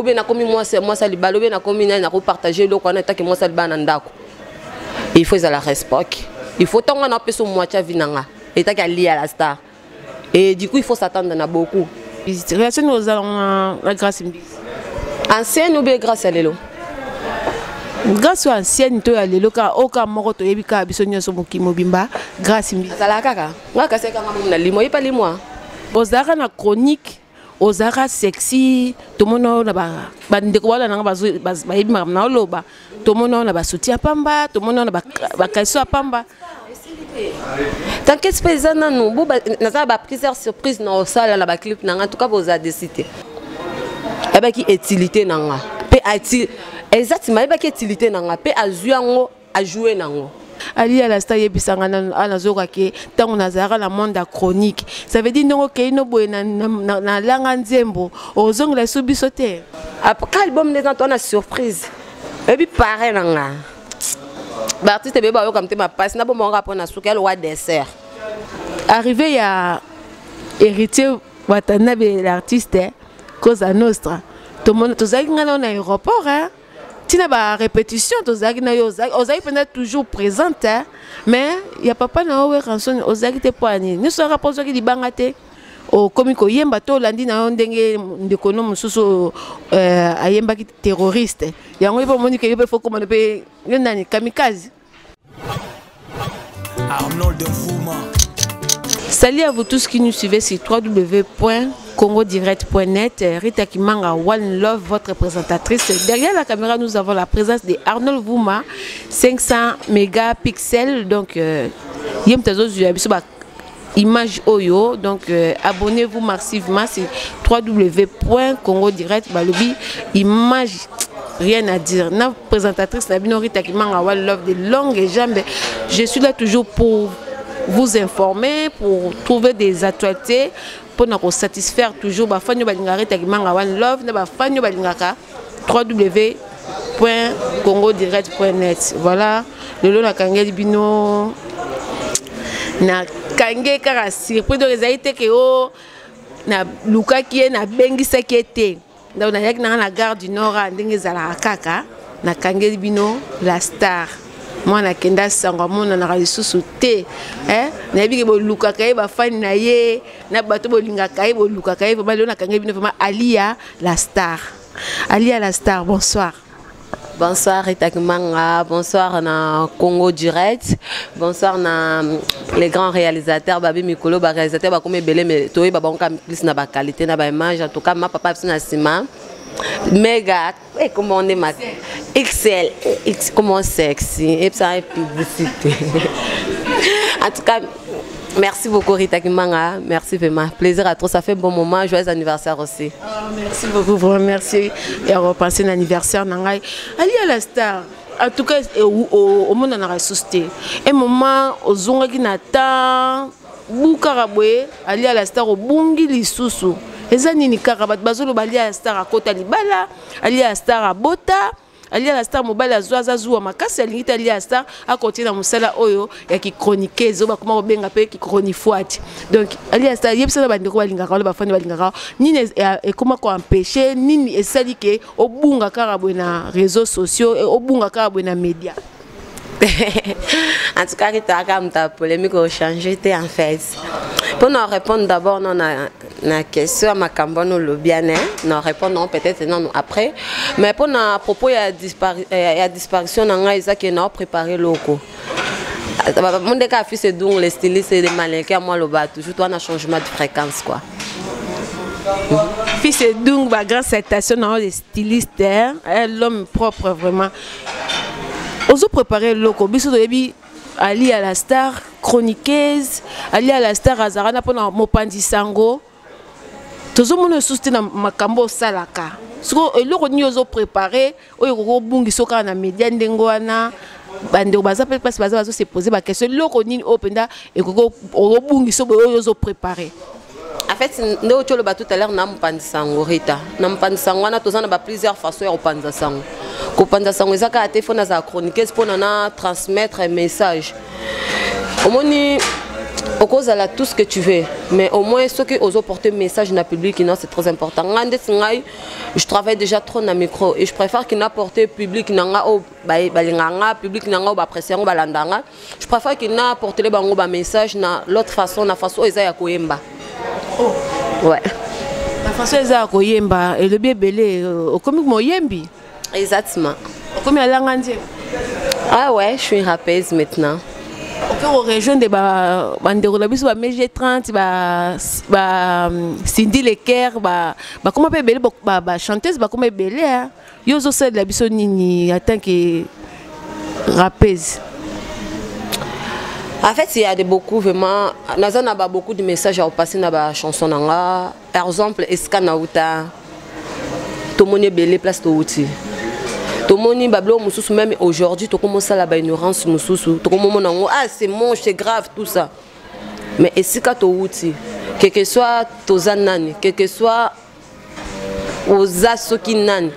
Obe nakomi mwasi, mwasi ya libala, obe nakomi nani, nakopartage eloko wana etake mwasi ya libala na ndako. Il faut ezala respect. Il faut ntango wana apesa moitié ya vie na nga etaki alia la star. Et du coup, il faut s'attendre na beaucoup. Relation nini ozala na Grâce Mbizi? Ancienne ou bien Grâce ya lelo? Grâce oyo ancienne to ya lelo, kaka oyo kaka moko toyebi kaka biso nyonso mokili mobimba, Grâce Mbizi. Azalaka kaka nga, kasi ekanga momu na limo, oyepa limwa. Ozalaka na chronique, ozalaka sexy, tomona oyo na bandeko wana nanga bayebi makambo na oloba, tomona oyo na basoutien ya pamba, tomona oyo na bakaleso ya pamba. T'inquiète pas, eza nanu bo naza na baplusieurs surprise na osala na baclip na nga. En tout cas, boza desi te. Ayebaki utilité na nga mpe exactement, ayebaki utilité na nga mpe azwi yango, ajoue nango. Ali la star, yebisanga nanu, a nazoyoka ke ntango nazalaka na monde ya chronique, ça veut dire ndenge okei no boye na langa nzembo, ozongela esu biso te? Après album nde eza to na surprise, oyebi pare na nga, baartiste ebele bayoka motema mpasi na bomoko mpo na suki alowa dessert. Arrivé ya Héritier Watanabe, l'artiste Cosa Nostra, tomona tozalaki ngai nao na aéroport, hein? Ntina barépétition tozalaki na yo, ozalaki mpenza toujours présente, hein? Mais ya papa na yo Werrason ozalaki te. Mpo ya nini? Nyonso kaka mpo ozwaki libanga te, okomi koyemba to olandi na yo ndenge ndeko no mosusu ayembaki terroriste yango, ye mpe omoni ke yo mpe fo komana mpe yo nani kamikaze. Arnold Mvouma. Salut à vous tous qui nous suivez sur www.congodirects.net. Rita Kimanga, One Love, votre présentatrice. Derrière la caméra, nous avons la présence de Arnold Vouma, 500 mégapixels. Donc, yem tazo zuya biso ba image oyo. Donc, abonnez-vous massivement sur www.congodirects. Balobi, image, rien à dire. Na présentatrice na bino Rita Kimanga, One Love de longues jambes. Je suis là toujours pour vous informer, pour trouver des actualités, pour nous satisfaire toujours. Ba fanyo balingaka Rita Kimanga One Love, na ba fanyo balingaka www.congodirects.net. Voilà, lelo nakangeli bino, nakange kaka surprise. Donc ezali te ke o nalukaki ye, nabengisaki ye te. Donc nayaki nanga na gare du Nord a ndenge ezalaka kaka, nakangeli bino la star, mwana akenda sango amonanaka lisusu te, eh? Nayebi ke bolukaka ye, bafani na ye na bato bolingaka ye, bolukaka ye vraiment. Lelo nakangeli bino vraiment Alia la star. Alia la star, bonsoir. Bonsoir Rita Kimanga, bonsoir na Congo Direct, bonsoir na les grands réalisateurs, babi mikolo ba réalisateurs ba comme belé, mais toyi ba banka plus na ba qualité na ba image. En tout cas, ma papa na sima méga et comment on est ma XL X, comment sexy et ça est publicité. En tout cas, merci beaucoup Rita Kimanga, merci vraiment. Plaisir à trop, ça fait bon moment, joyeux anniversaire aussi. Oh, merci beaucoup, vraiment merci. Et on repasse l'anniversaire na ngai. Ali à la star. En tout cas, omonanaka lisusu te. E moment ozongaki na temps bukaka boye, Ali à la star obungi lisusu. Eza nini kaka bato bazoloba Ali à la star akota libala, Ali à la star abota, Ali la star mobali azwa aza zuwa makasi, alingi te Ali la star akontinue na mosala oyo ya kichroniqueuse oyo bakoma kobenga mpe kichronifuati. Donc Ali la star, yebisa na bandeko balingaka wana, bafani balingaka, nini ekoma koempêche, nini esali ke obunga kaka boye na réseaux sociaux, obunga kaka boye na média? En tout cas, Rita kaka polémique ochange te. En fait, pour nous répondre d'abord non na question ya makambo wana olobi ane, na répondre peut-être non après, mais pour na propos ya disparition na ngai, eza ke na préparer loko monde ka fils edung, le styliste de maleke ya mwa loba toujours toi na changement de fréquence quoi. Fils Edung, ba grande salutation na le styliste, hein, l'homme propre vraiment. Ozo préparer loko, biso toyebi Ali à la star chroniqueuse, Ali à la star azalaka na mpona mopanzi sango. Tozomona lisusu te na makambo osalaka. Siko eloko nini ozoprépare oyo ekoki obungisa kaka na média ndenge wana? Bandeko baza mpe mpasi, baza bazose pose baquestion, eloko nini oyo mpenza ekoki obungisa boye oyo ozoprépare? En fait, nde oti oloba tout à l'heure na mopanzi sango, Rita, na mopanzi sango wana, toza na ba plusieurs façons ya kopanza sango. Kopanza sango eza kaka te fo nazala chroniqueuse mpona na transmettre message. Omoni, Okozala tout ce que tu veux, mais au moins soki ozoporter message na public, non, c'est très important. Nga ndeti ngai, je travaille déjà trop na micro et je préfère qu'il n'apporte public na nga oyo balinga nga, public na nga oyo baapprécie yango, balanda nga. Je préfère qu'il n'apportele bango bamessage na l'autre façon, na façon oyo eza ya koyemba. Oh. Ouais. Na façon eza ya koyemba, elobi ebele, okomi moyembi. Exactement. Okomi alanga nzembo. Ah ouais, je suis une rappeuse maintenant. Oke korejoindre bandeko na biso ba mg 30, ba Cindy Leker, bakoma mpe ebele, bachanteuse bakoma ebele. Yo ozosalela biso nini en tant que rappeuse? En fait, il y a de beaucoup vraiment. Naza na ba beaucoup de messages à passer na ba chanson na nga. Par exemple, esika nauta, tomoni ebele place touti. Tomoni babiloko mosusu, même aujourd'hui tokomosala ba ignorance mosusu, tokomomona yango, ah, c'est moche, c'est grave, tout ça. Mais esika touti, quel que soit toza nani, quel que soit oza soki nani,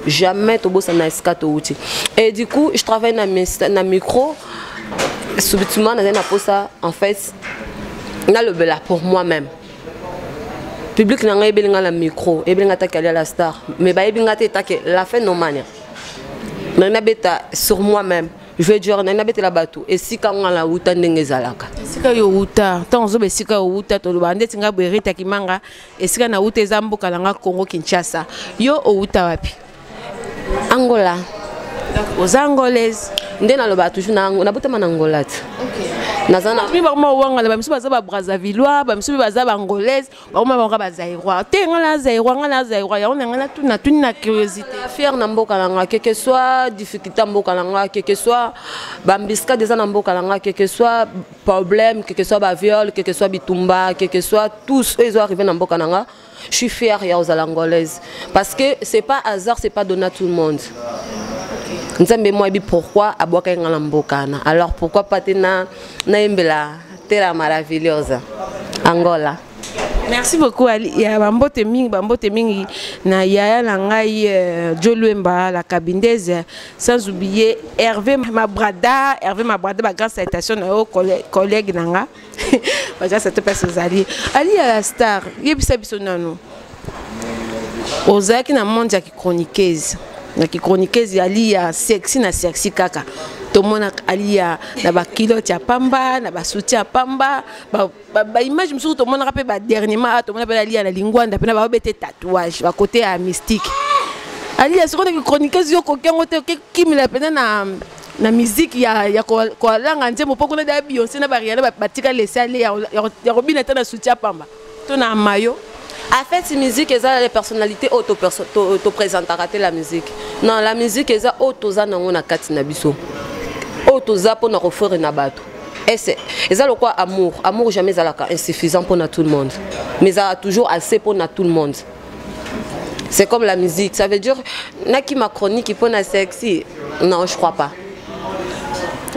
jamais tobosana esika touti. Et du coup, je travaille na micro, subitement nazali na posa, en fait, nalobela pour moi-même. Public na ngai ebeli nga na micro, ebeli nga taki alia la star, mais bayebi nga te etake la fin nomania. Ngai nabeta sur moi-même, je veux dire, ngai nabetela bato esika nga na wuta, ndenge ezalaka. Esika yo wuta, ntango ozoba esika yo wuta, toloba ndeti ngai boye, Rita Kimanga, esika na wuta eza mboka na nga Congo Kinshasa. Yo owuta wapi? Angola. Donc oza angolaise? Nde nalobaka toujours nabotama na Angola te. Naza na Mi bakoma owangana, bamisu baza babrazzavillois, bamisu mpe baza baangolaise, bakoma bango bazaïrois te. Nga na zaïrois, nga na zaïrois, yango na ngai natuni na curiosité. Fier na mboka na nga, quel que soit difficulté ya mboka na nga, quel que soit baembuscade eza na mboka na nga, quel que soit problème, quel que soit baviol, quel que soit bitumba, quel que soit tous oyo ezo arrive na mboka na nga, je suis fière ya ozala angolaise, parce que c'est pas hasard, c'est pas donné à tout le monde. Nzambe mo ayebi pourquoi abwakaki nga na mboka wana. Alors pourquoi pas te na nayembela Terra Maravilhosa Angola. Merci beaucoup Ali. Ya bambote mingi, bambote mingi na yaya na ngai Jo Lwemba la Cabindaise, sans oublier Hervé Mabrada, Hervé Mabrada, ba grande salutation na yo collègue na nga. Baza sa te ozali Ali ya la star, yebisa biso nanu, ozalaki na monde ya kichroniqueuse, na kichroniqueuse Ali ya sexy na sexy kaka, tomona Ali ya na baculotte ya pamba, na basoutien ya pamba, baimage mosusu tomonaka mpe badernièrement tomona mpe Ali ya na lingwanda mpe na baobete tatouage bakote ya mystique. Ali ya sikoyo na kichroniqueuse, yo koki yango te, okekimela mpena na musique ya kolanga nzembo, mpo kuna da Beyoncé na baRihanna batika laisser aller ya kobina ata na soutien pamba to na mayo. En fait, musique eza les personnalités oyo toprésentaka te. La musique, non, la musique eza oyo toza nango na kati na biso, oyo toza mpona kofere na bato. Ese eza lokwa amour. Amour jamais ezalaka insuffisant mpona tout le monde, mais ezalaka toujours assez mpona tout le monde. C'est comme la musique. Ça veut dire nakima chronique mpona sexy, non, je crois pas.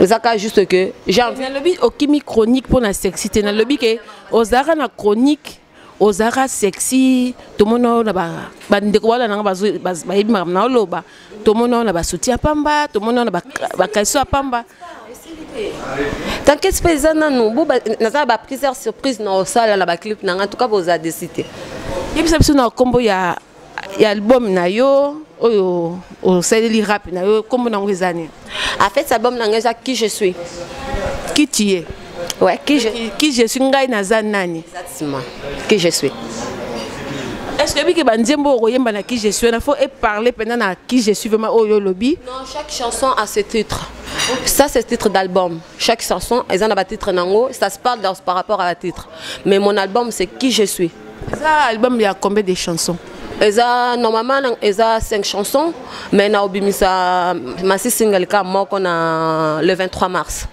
Ezaka juste que j'ai envie. Nalobi okimi chronique mpona sexy te, nalobi ke ozalaka na chronique, ozalaka sexy, tomona oyo na bandeko wana nanga bayebi makambo na oloba, tomona oyo na basoutien ya pamba, tomona oyo na bakaliso ya pamba. T'inquiète pas, eza nanu bo naza na baplusieurs surprise na osala na baclip na nga. En tout cas, boza déçus te. Yebisa biso na nkombo ya album na yo oyo osaleli rap na yo, nkombo nango eza nini? En fait, album na nga eza Qui je suis. Qui tu es? Ouais, qui je Qui je suis, ngai naza nani. Exactement, Qui je suis. Est ce que oyebi ke banzembo okoyemba na Qui je suis wana, faut eparler mpenza na Qui je suis vraiment oyo olobi? Non, chaque chanson a ses titres. Ça, c'est titre d'album. Chaque chanson eza na batitre nango, ça se parle par rapport à la titre, mais mon album, c'est Qui je suis. Eza album ya combien de chansons? Eza normalement eza 5 chansons, mais na obimisa maxi single ka moko na le 23 mars.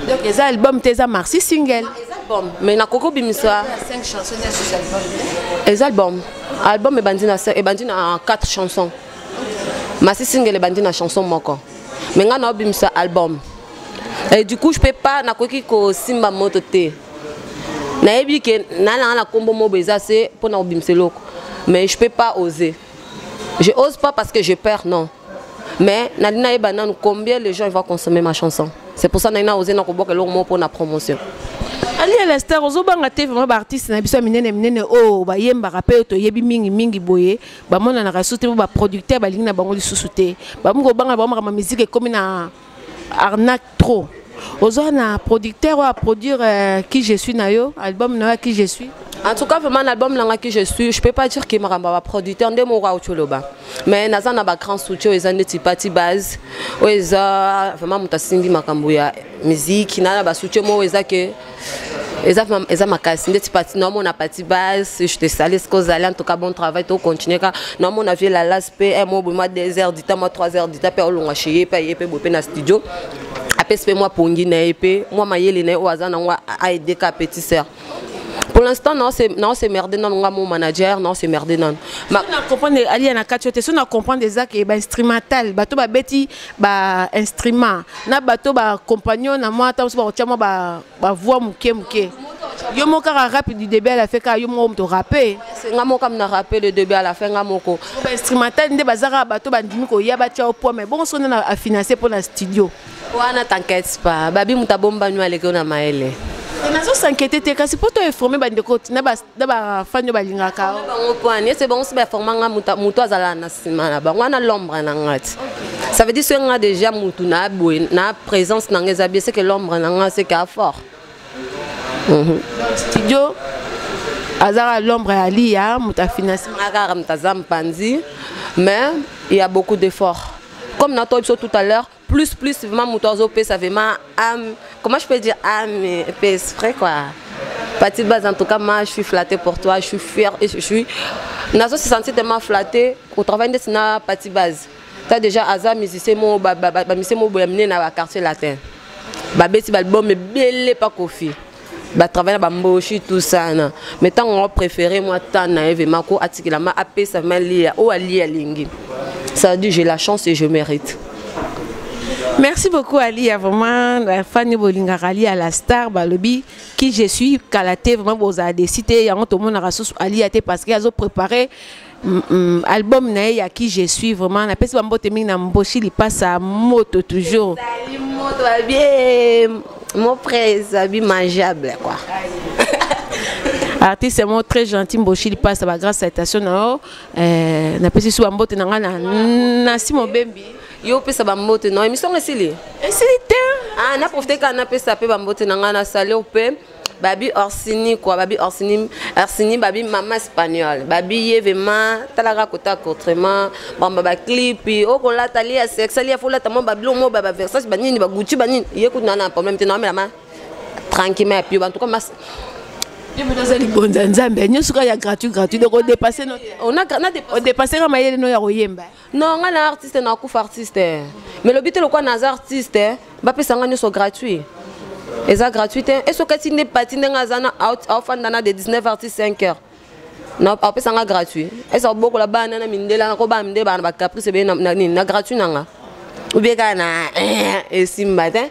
Donc eza album te, eza maxi single? Eza album, mais nakoki obimisa. 5 chansons eza album? Eza album. Album ebandi na 4 chansons, maxi single ebandi na chanson moko, mais ngai na obimisa album et du coup je peux pas, nakoki kosimba moto te. Nayebi ke nalanga na nkombo moko eza se mpona kobimisa eloko, mais je peux pas oser. Je ose pas parce que je perds, non, mais nalingi nayeba nanu combien les gens vont consommer ma chanson. C'est pour ça nalingi na oser na kobwaka eloko moko mpona promotion. Alia la star, ozobanga te vraiment baartiste na biso ya minene minene oyo bayembaka mpe oyo toyebi mingi mingi boye, bamonanaka lisusu te mpo baproducteur balingi na bango lisusu te. Bamoki kobanga bango makambo ya musique ekomi na arnaque trop. Oza na producteur oyo aproduire Qui je suis na yo, album na yo ya Qui je suis? En tout cas, vraiment, l'album nanga Qui je suis, je peux pas dire que makambo ba producteur nde moko auti oloba. Mais naza na ba grand soutien oyo eza neti Pati Base, oyo eza vraiment moto asimbi makambo ya musique, na ba soutien moko eza ke eza eza makasi ndeti Pati, naomona Pati Base, je te salue ce que ozali, en tout cas bon travail, to continuer ka naomona vie la las pe mo boye mwa 2 heures du temps, mwa 3 heures du temps pe olongwa chez ye pe ye pe boye pe na studio apesi mpe mwa pongi na ye mpe mwa mayele na ye oyo aza nango aide ka petit sœur. Pour l'instant, non, c'est non, c'est merdé non, nga mon manager, non, c'est merdé non. Ma na comprendre ali na kati te, so na comprendre eza ke ba instrumental, bato ba beti ba instrument, na bato ba compagnon na moi ta so ba tia moi ba voix muke muke. Yo moko kaka rap du début à la fin ka yo moko moto rapper. C'est nga moko na rapper le début à la fin nga moko. Ba instrumental nde bazaka bato ba ndimi ko ya ba tia au point, mais bon so na a financer pour na studio. Wana t'inquiète pas, babi muta bomba nyu aleke na maele. Nazo s'inquiéter te kasi po to informer bandeko na ba na ba fan yo balingaka. Bango point, c'est bon si ba former nga muta muto azala na sima na bango na l'ombre na ngati. Ça veut dire que nga déjà mutu na boye na présence na ngeza bien, c'est que l'ombre na nga c'est ka fort. Donc studio azara l'ombre ya Lia muta finance ngaka muta zampanzi, mais il y a beaucoup d'efforts. Comme na toi tout à l'heure, plus plus vraiment muto azo pesa vraiment âme, comment je peux dire âme et esprit quoi. Petite base, en tout cas moi je suis flattée pour toi, je suis fière et je suis nazo se sentir tellement flattée au travail de na petite base. T'as déjà aza musicien mo ba ba ba musicien mo boya mine na ba quartier latin. Ba beti ba album belé pas Kofi. Ba travailler ba mboshi tout ça na. Mais tant on préféré moi tant na vraiment ko atikela ma apesa ma lia o ali alingi. Ça dit j'ai la chance et je mérite. Merci beaucoup Ali, vraiment la fan bolinga Ali à la star balobi Qui je suis kalaté vraiment boza décidé yango tout monde rassous Ali a parce qu'il a préparé album na ya Qui je suis vraiment na pesi bambote mingi na mboshi li passe moto toujours. Salut moto bien mon frère abi mangeable quoi. Artiste moi très gentil mboshi li passe ba grâce salutation na yo na pesi sou bambote na nga na na si mobembi. Yo pesa bambote na émission esili. Esili te. Ah na profiter ka na pesa pe bambote na nga na salé pe Babi Orsini quoi, Babi Orsini, Orsini babi mama espagnol. Babi ye vraiment talaka kota autrement, bamba ba clip, okola talia sexe, lia fola tamo bablo mo baba Versace banini ba Gucci banini. Ye kuna na problème te na mama tranquillement puis en tout cas mas Yo moto azali bonza nzambe nyonso kaka ya gratuit gratuit, donc odépasse no On a na dépassé. Odépasse ka mayele no ya koyemba. Non, nga na artiste na kufa artiste. Mais lobi te lokwa naza artiste, ba pesa nga nyonso gratuit. Eza gratuit te. Et soki ti nde pati ndenge aza na out aufanda na de 19 artistes 5 heures. Na apesa nga gratuit. Esa bokola bana na mindela na ko ba mindela bana ba caprice be na na, na gratuit nanga. Ou bien ka na esimba te.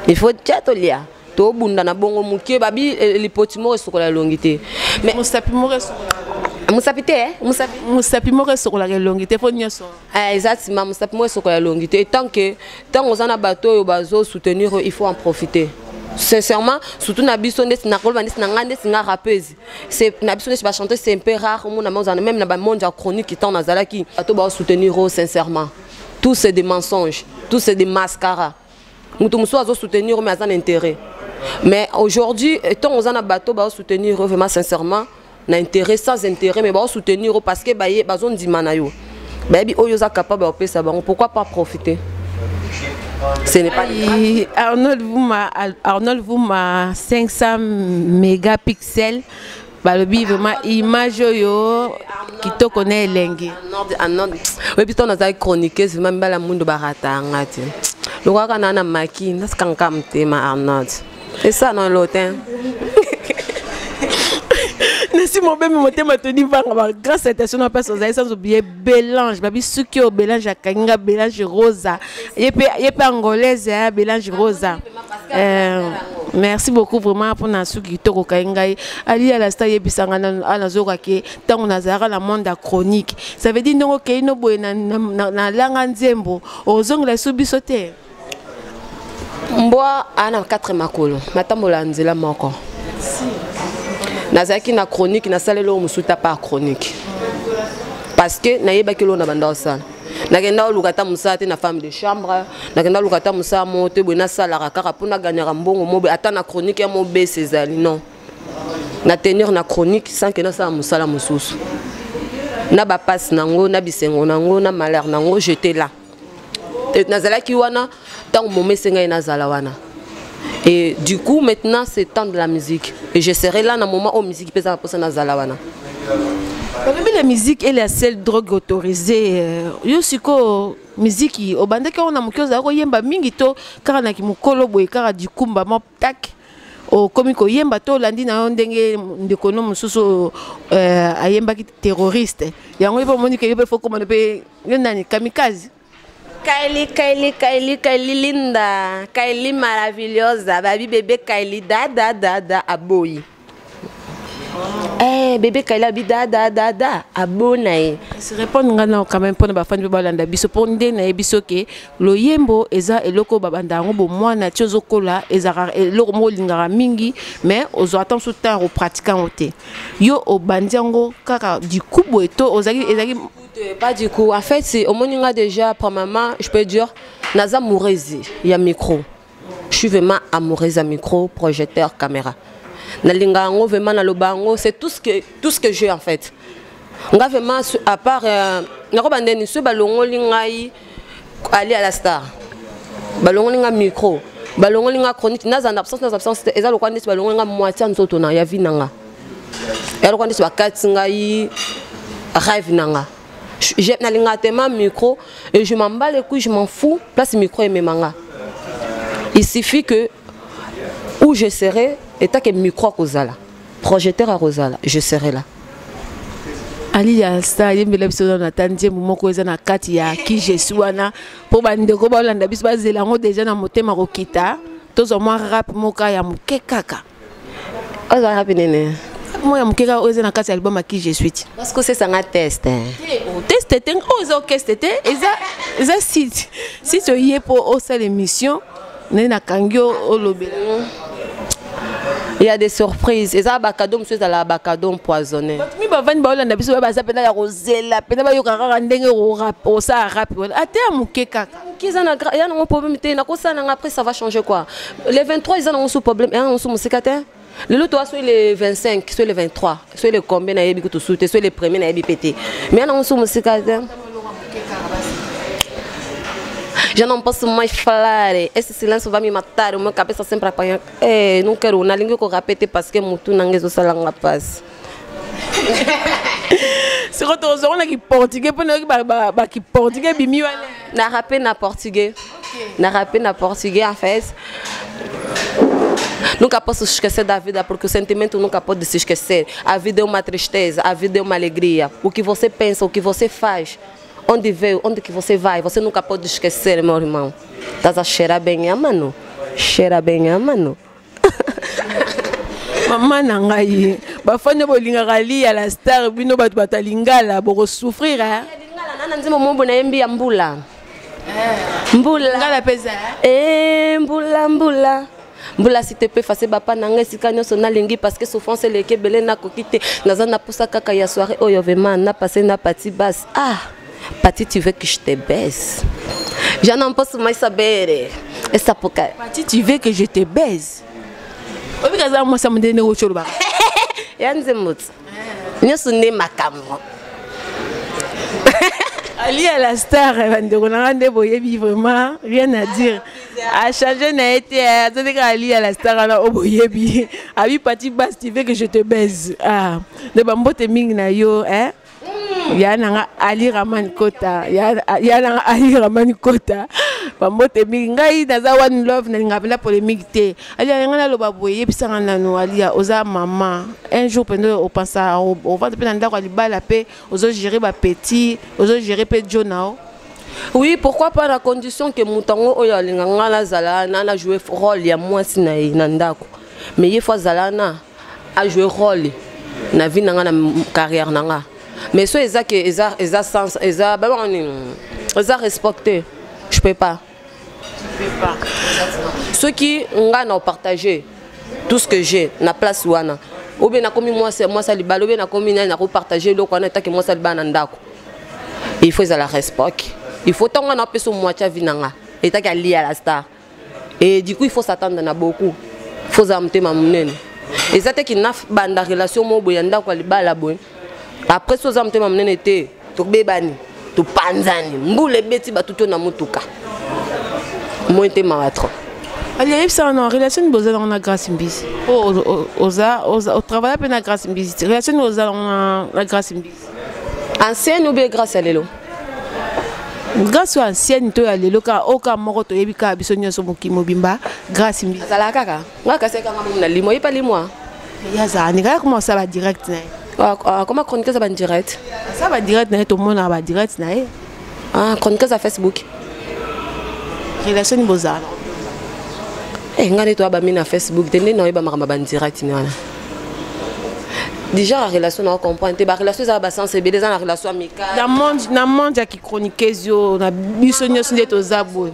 Il faut tia tolia. To bunda na bongo mukie babi lipoti moko esokola elongi te. Mais mosapi moko esokola. Mosapi te, eh? Mosapi. Mosapi moko esokolaka elongi te, fo nyonso. Eh, exactement, mosapi moko esokola elongi te. Tant que tant oza na bato oyo bazo soutenir, il faut en profiter. Sincèrement, surtout na biso ndeti na koloba ndeti na nga ndeti nga rappeuse. C'est na biso ndeti ba chanter, c'est un peu rare omona ma même na ba monde ya chronique tant nazalaki bato ba soutenir sincèrement. Tout c'est des mensonges, tout c'est des mascaras. Mutu musu azo soutenir mais aza na intérêt. Mais aujourd'hui, tant oza na bato ba soutenir vraiment sincèrement na intérêt sans intérêt, mais ba soutenir parce que ba ye bazo ndima na yo. Ba yebi oyo za capable ya kopesa bango, pourquoi pas profiter? Ce n'est pas Aïe, Arnold Vuma, Arnold Vuma 500 mégapixels. Balobi vraiment image oyo kitoko na elengi. Arnold, Arnold. Oui, puis on a chroniqueuse vraiment bala mundo barata ngati. Lokaka na na maki, naskanka mtema Arnold. Et ça dans l'autre. Nasi mobemi motema toni vanga ba grâce salutation na place ozali sans oublier Belange babi suki oyo Belange akangi nga Belange Rosa ye pe angolaise ya Belange Rosa. Merci beaucoup vraiment pour na suki kitoko okangi ngai. Ali ya la star yebisanga nanu, awa nazoyoka ke ntango nazalaka na monde ya chronique, ça veut dire ndenge okei no boye na langa nzembo ozongela lisusu biso te. Mbwa ana 4 makolo, matambola ya nzela moko. Nazalaki na chronique, nasaleli oyo mosusu ta par chronique. Parce que nayebaki eloko na banda osala. Nakenda oluka ata mosala te na femme de chambre, nakenda oluka ata mosala moko te boye nasalaka kaka mpo naganyaka mbongo mo boye ata na chronique ya mobese ezali non. Na tenir na chronique sans que nasala mosala mosusu. Na bapasse nango, na bisengo nango, na malheur nango, j'étais là. Nazalaki wana ntango moma esengai nazala wana. Et du coup maintenant c'est temps de la musique et je serai là na moment où musique pesa na posa nazala wana. Balobi la musique est la seule drogue autorisée. Yo siko musique obandaki ona moki ozala koyemba mingi to kaka na kimokolo boye kaka dikumba mo tak okomi koyemba to olandi na yo ndenge ndeko no mosusu ayembaki terroriste yango ye mpe omoni ke yo mpe fo komona mpe yo nani kamikaze. Kylie, Kylie, Kylie, Kylie Linda, Kylie maravilhosa, babi bébé Kylie da da da da aboyi. Eh bébé Kylie abi da da da da abona ye. Se répondre nga na quand même pona bafani pe balanda biso po nde na yebi soke loyembo eza eloko babanda yango bo mwana ti ozokola ezaka eloko moko olingaka mingi mais ozwa ata mosusu temps ya kopratique yango te. Yo obandi yango kaka du coup boye to ozalaki ezalaki. Pas du coup. En fait, c'est au moninga déjà, premièrement, je peux dire, naza amoureuse, il y a micro. Je suis vraiment amoureuse à micro, projecteur, caméra. Nalinga yango vraiment naloba yango, c'est tout ce que j'ai en fait. Nga vraiment à part nakoba ndeni so balongoli ngai ali à la star. Balongoli nga micro, balongoli nga chronique, naza na absence, naza absence, eza lokwa ndeti balongoli nga moitié nzoto na ya vie nanga. Ya lokwa ndeti bakati ngai rêve nanga. Nalinga tellement micro et je m'en bats les couilles, je m'en fous. Place micro et manga. Il suffit que où je serai, et tant que micro à Kozala, projecteur à Kozala, je serai là. Ali ya star yembela biso na ata nzembo moko eza na kati ya qui je suis wana mpo bandeko balanda biso bazela yango deja na motema kokita tozwa mwa rap moko ya moke kaka. Ozwa rap nini? Moko ya moke kaka oyo eza na kati ya album ya qui je suis ti. Parce que c'est ça un test. Test te, oyo eza orchestre te, eza site oye mpo osala émission nde nakangi yo olobela. Il y a des surprises. Et ça, ba cadeau, monsieur, ça la cadeau empoisonné. Bato mi bavandi baolanda biso baza mpena ya kozela mpena bayoka kaka ndenge osala rap wana ate ya moke kaka. Eza na ya nango problème te, nakosala nanga après ça va changer quoi. Les 23 eza nango sous problème, ya nango sous mosika te. Lelo toa soki le 25, soki le 23, soki le combien nayebi kutu su te, soki le premier nayebi mpe te. Mais ya nango sous mosika te. Já não posso mais falar. Esse silêncio vai me matar. O meu cabeça sempre apanha. Eh, não quero. Nalingi ko répéter parce que mutu nanga ezosalanga pasi. Sikoyo tozongo na kiportugais mpo nayoki bakiportugais ebimi wana. Na rappé na portugais. Na rappé na portugais en fait. Nunca posso esquecer da vida, porque o sentimento nunca pode se esquecer. A vida é uma tristeza, a vida é uma alegria. O que você pensa, o que você faz, onde veio, onde que você vai, você nunca pode esquecer, meu irmão. Estás a cheirar bem, ah, mano? Cheira bem, ah, mano? Mama na ngai, bafani bolingaka lia la star, bino bato bato ya lingala bokosouffrir. Lingala nana nzembo mombo nayembi ya mbula mbula. Lingala mpe eza. Eh, mbula mbula mbula, si te pe fase bapa na ngai esika nyonso nalingi parce que souffrance eleki ebele, nakoki te, naza na posa kaka ya soirée oyo vraiment na passe na partie basse. Ah Pati, tu veux que je te baisse? Já não posso mais saber essa poca. Pati, tu veux que je te baise? Oyebi kaza mwasi ya mondele ndenge oti olobaka. Ya nzembo ti nyonso nde makambo. Ali à la star, bandeko na nga nde boyebi, vraiment rien à dire, achange na ye te, aza ndenge Ali à la star wana oyo boyebi. Abi pati bas, tu veux que je te baise? Ah, nde bambote mingi na yo, eh? Ya nanga Ali Raman Kota, ya nanga Ali Raman Kota, bambote mingi. Ngai naza one love, nalingaka mpenza polémique te. Alia, ngai naloba boye, yebisanga nanu Alia, oza mama, un jour mpenza opensa ovanda mpe na ndako ya libala mpe ozogérer bapetit, ozogérer mpe jo na o? Oui, pourquoi pas, na condition que moto yango oyo alinga nga nazala na na jouer rôle ya mwasi na ye na ndako, mais ye fo azala na ajouer rôle na vie na nga, na carrière na nga. Mais so eza ke eza sens, eza babanga nini, eza respecté, je peux pas. Soki nga na partager tout ce que j'ai na place wana, ou bien nakomi mwasi, mwasi ya libala, ou bien nakomi nani, nakopartage eloko wana etake mwasi ya libala na ndako, il faut ezala respect. Il faut ntango nga napesa moitié ya vie na nga etaki alia la star, et du coup il faut s'attendre na beaucoup. Faut ozala motema monene. Eza te ki nabanda relation moko boye ya ndako ya libala boye, après so oza motema monene te, tobebani, topanzani, mbula ebeti bato to na motuka moi te, mawa trop. Ali, ayebisaka na relation nini boza nango na Grâce Mbisi? Po oza otravailla mpe na Grâce Mbisi, relation nini oza nango na Grâce Mbisi? Ancienne ou bien Grâce ya lelo? Grâce oyo ancienne to ya lelo, kaka oyo kaka moko toyebi kaka biso nyonso, mokili mobimba, Grâce Mbisi. Azalaka kaka nga kasi ekanga momu na limwa, yepa limwa. Ye azala ndenge aya koma osala badirect na ye. Koma chroniqueuse ya bandirect. Asala badirect na ye, tomonaka badirect na ye. Ah, chroniqueuse ya Facebook. Relation nini bozala? Eh, ngai nde toya bami na Facebook te, nde naoyeba makambo ya bandirect ni wana. Déjà la relation na comprendre te, barelation eza basens ebele, eza na relation amicale. Na monde ya kichroniqueuse yo na biso nyonso nde toza boye,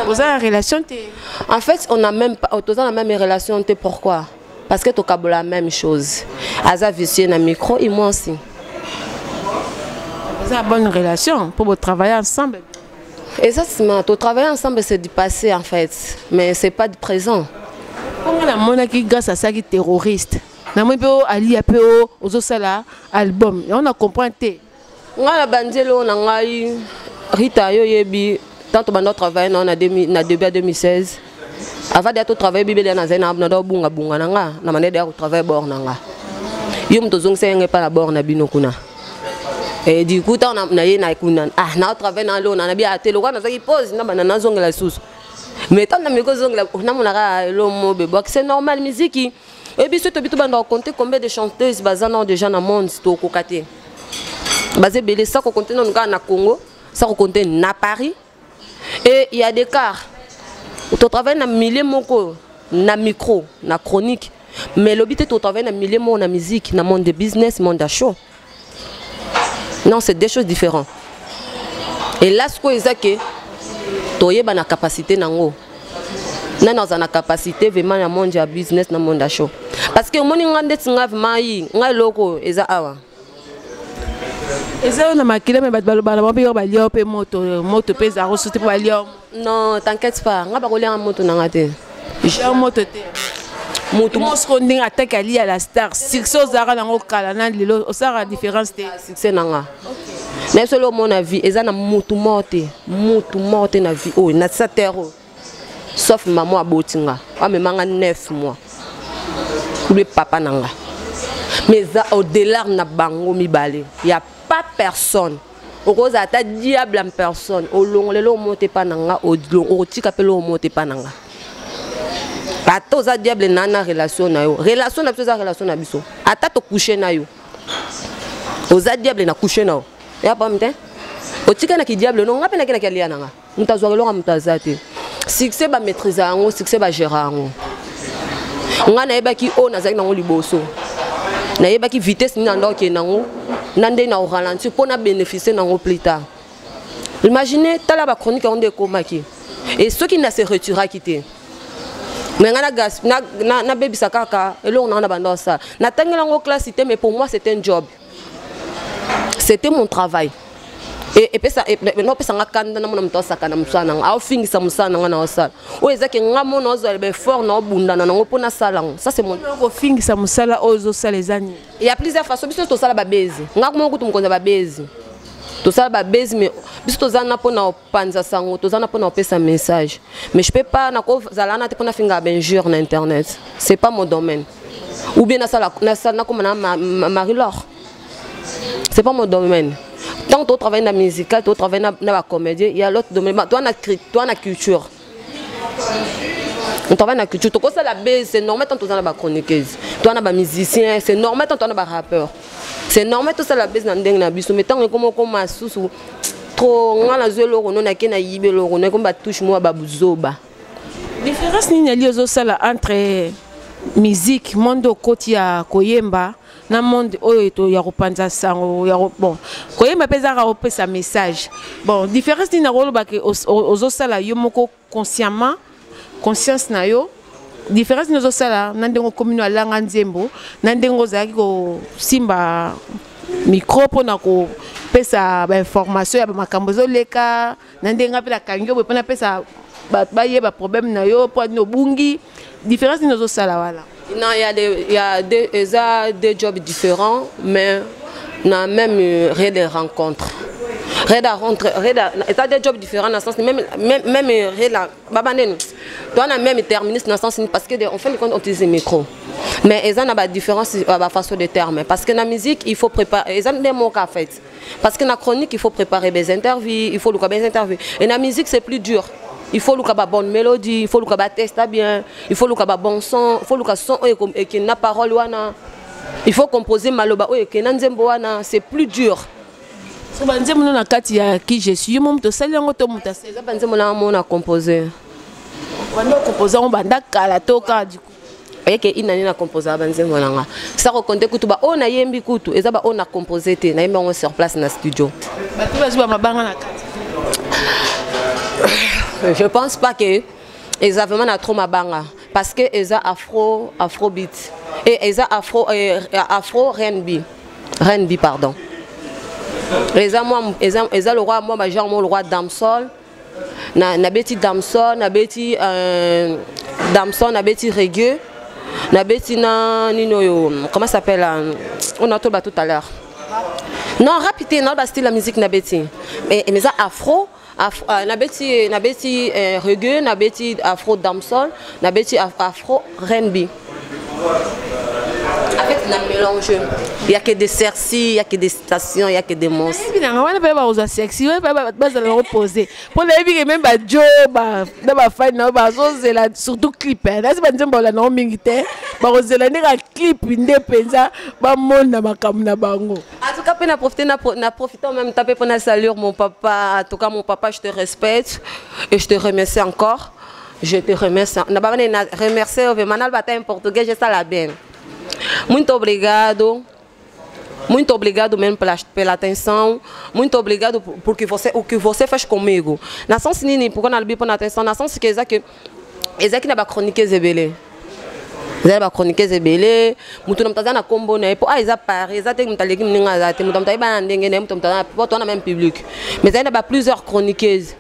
oza na relation te? En fait, on a même pas, toza na même relation te. Pourquoi? Parce que tokabola la même chose. Aza vicieux na micro et moi aussi. Oza na bonne relation pour travailler ensemble? Exactement, to travailler ensemble, c'est du passé en fait, mais c'est pas du présent. Mpo namonaki Grâce asalaki terroriste, namoni mpe o alia mpe o ozosala album yango, na comprendre te. Ngai na banzeli oyo na ngai Rita, yo oyebi, tant tobanda travaille nao na début ya 2016, avant deya totravaille bibele, nazali na na obungabunga na nga na manede ya kotravaille bord na nga. Yo moto ozongisa ye ngai epa na bord na bino kuna. Et du coup, ntango na ye na kuna, ah, na travaille na lona na bi ate lokwa, nazwaki pause na banda nazongela lisusu. Mais ntango nameki kozongela, namonaka elomo bebwaki. C'est normal, miziki oyebi so tobi tobanda kocompte combien de chanteuses baza nao déjà na monde, tokoka te, baza ebele. Sa kocompte nanu kaka na Congo, sa kocompte na Paris, et il y a des cas totravaille na milieu moko na micro, na chronique, mais lobi te totravaille na milieu moko na musique, na monde de business, monde ya show. Non, c'est deux choses différentes. Et là sikoyo eza ke toyeba na capacité nango, nani aza na capacité vraiment na monde ya business, na monde ya show. Parce que omoni nga ndeti nga vraiment yi nga eloko eza awa. Eza oyo na makila, me bato balobaka na bango mpe yo balia yo mpe moto, moto mpe ezala kosuti mpo balia yo. Non, t'inquiète pas, nga bakolianga moto na nga te. Yo moto te. Moto mosiko ndenge ataki alia la star, succès ozalaka nango kala na lelo, osalaka différence te? Succès na nga na biso lelo omona vie eza na motu moko te, motu moko te na vie oyo na sa terre oyo, sauf mama aboti nga, amemanga 9 mois, oublie papa na nga. Mais eza au-delà na bango mibale, ya pas personne. Okozala ata diable en personne, olongola eloko moko te epa na nga, okotika mpe eloko moko te epa na nga. Ata oza diable na relation na yo, relation na biso eza relation na biso. Ata tocouche na yo, oza diable na couche na yo, ya pam te, otikanaki diable no, nga mpe nakenaki alia na nga. Moto azwaka eloko ya moto aza te. Succès bamaîtrise yango, succès bagéra yango. Ngai nayebaki oyo nazalaki nango liboso, nayebaki vitesse nini nanda okende nango na ndenge na oralentir mpo na bénéficie nango plus tard. Imagine, tala bachronique yango nde ekomaki. E soki na se retiraki te, me ngai nabebisa kaka eloko nanga na banda osala, natangela yango classe te, mais pour moi c'était un job, c'était mon travail. Epesa nopesanga kanda, namona moto asaka na mosala nanga, aofingisa mosala nanga na osala oyo ezaki nga mona ozala baeffort na obundana nango mpo nasala yango. Ça, c'est mon Kofingisa mosala oyo ozosala eza nini? Il y a plusieurs façons. Biso tosala babezi, nga moko kutu mokonzi ya babezi, tosala babezi, mais biso toza na mpona kopanza sango, toza na mpona kopesa message. Mais je peux pas, nakozala na te mpona finga bainjure na internet, c'est pas mon domaine. Ou bien nasala nakoma na Marie Laure, c'est pas mon domaine. Tant que tu travailles dans la musique, tu travailles dans la comédie, il y a l'autre domaine. Toi, na culture. On travaille dans la culture. Tu la base, c'est normal tant tu as la chroniqueuse. Toi, na musicien, c'est normal tant tu as la rappeur. C'est normal tout ça la base dans ndenge na biso, mais tant que comment comme susu trop nga na zelo kono na ke na yibelo kono comme ba touche moi ba buzoba. Différence nini ali ozosala entre musique, monde okoti ya koyemba, na monde oyo to ya kopanza sango ya bon, koyemba mpe ezaka kopesa message? Bon, différence nini nakoloba ke ozosala yo moko consciemment? Conscience na yo, différence nini ozosala na ndenge okomi no alanga nzembo na ndenge ozalaki kosimba micro mpona kopesa bainformation ya bamakambo ezoleka, na ndenge nga mpe nakangi yo boye mpo napesa bato bayeba problème na yo mpo nini obungi, différence nini ozosala wana? Non, il y a deux, eza deux jobs différents, mais na même rien de rencontre. Rien de rencontre, rien de, eza deux jobs différents dans le sens même rien la baba nene. Toi na même terminus dans le sens parce que en fin de compte on utilise le micro. Mais eza na ba différence ba façon de terme, parce que na musique il faut préparer, eza des mots en fait. Parce que na chronique il faut préparer des interviews, il faut luka des interviews. Et na musique c'est plus dur. Il faut luka ba bonne mélodie, il faut luka ba texte bien, il faut luka ba bon son, il faut luka son oyo et qui na parole wana. Il faut composer maloba oyo qui na nzembo wana, c'est plus dur. So ba nzembo na kati ya Qui je suis, yo moto sali yango to moto asali? Eza ba nzembo na mona composer. Banda composer on banda kala to ka du coup. Oyeke inani na composer ba nzembo na nga. Sa ko compter kutu ba ona yembi kutu, eza ba ona composer te, na yembi yango sur place na studio. Ba tu bazu ba mabanga na kati. Je pense pas que eza vraiment na trop mabanga parce que eza afro, afrobeat et eza afro, afro R&B, R&B pardon. Eza moi, eza, eza le roi moi ba genre moi le roi dancehall. Na, na beti dancehall, na beti dancehall, na beti reggae, na beti na nino yo, comment ça s'appelle, on a tout tout à l'heure. Non, rapide, non, ba style la musique na beti. Mais ça afro, afro, na beti, na beti reggae, na beti afro dancehall, na beti afro R&B. Avec la mélange, il y a que des sexy, il y a que des stations, il y a que des monstres. Et puis, on va pas aux sexy, on va pas pas se reposer. Pour les filles, même ba jo, ba na ba fan na ba zo zela surtout clip hein. Là c'est pas nzembo la non mingi te. Ba ozela ndeka clip nde penza ba mona makambo na bango. En tout cas, na profiter na na profiter en même temps pour na saluer mon papa. En tout cas, mon papa, je te respecte et je te remercie encore. Je te remercie. Na ba na remercier vraiment na bata en portugais, je sala bien. Muito obrigado. Muito obrigado mesmo pela atenção. Muito obrigado porque você, o que você faz comigo. Na sens nini, pourquoi na lobi pona atenção? Na sens que eza que, eza ki na ba chroniqueuse ebele. Eza ba chroniqueuse ebele. Mutu na mtaza na kombo na ye po, ah, eza Paris, eza te mutu aleki mninga aza te, mutu ayeba na ndenge na ye, mutu aza na, po toza na même public. Mais eza na ba plusieurs chroniqueuses.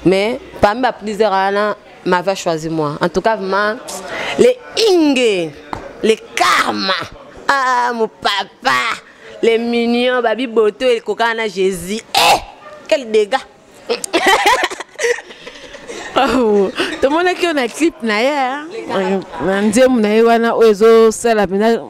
Mais parmi ba plusieurs wana, m'avait choisi moi. En tout cas, vraiment, les Inge, les karma. Ah, mon papa, les mignons, Babi Boto et Kokana Jésus. Eh, quel dégât. Oh, tout le monde qui a un clip na ye, hein? Na nzembo na ye wana oyo ezosala mpenza,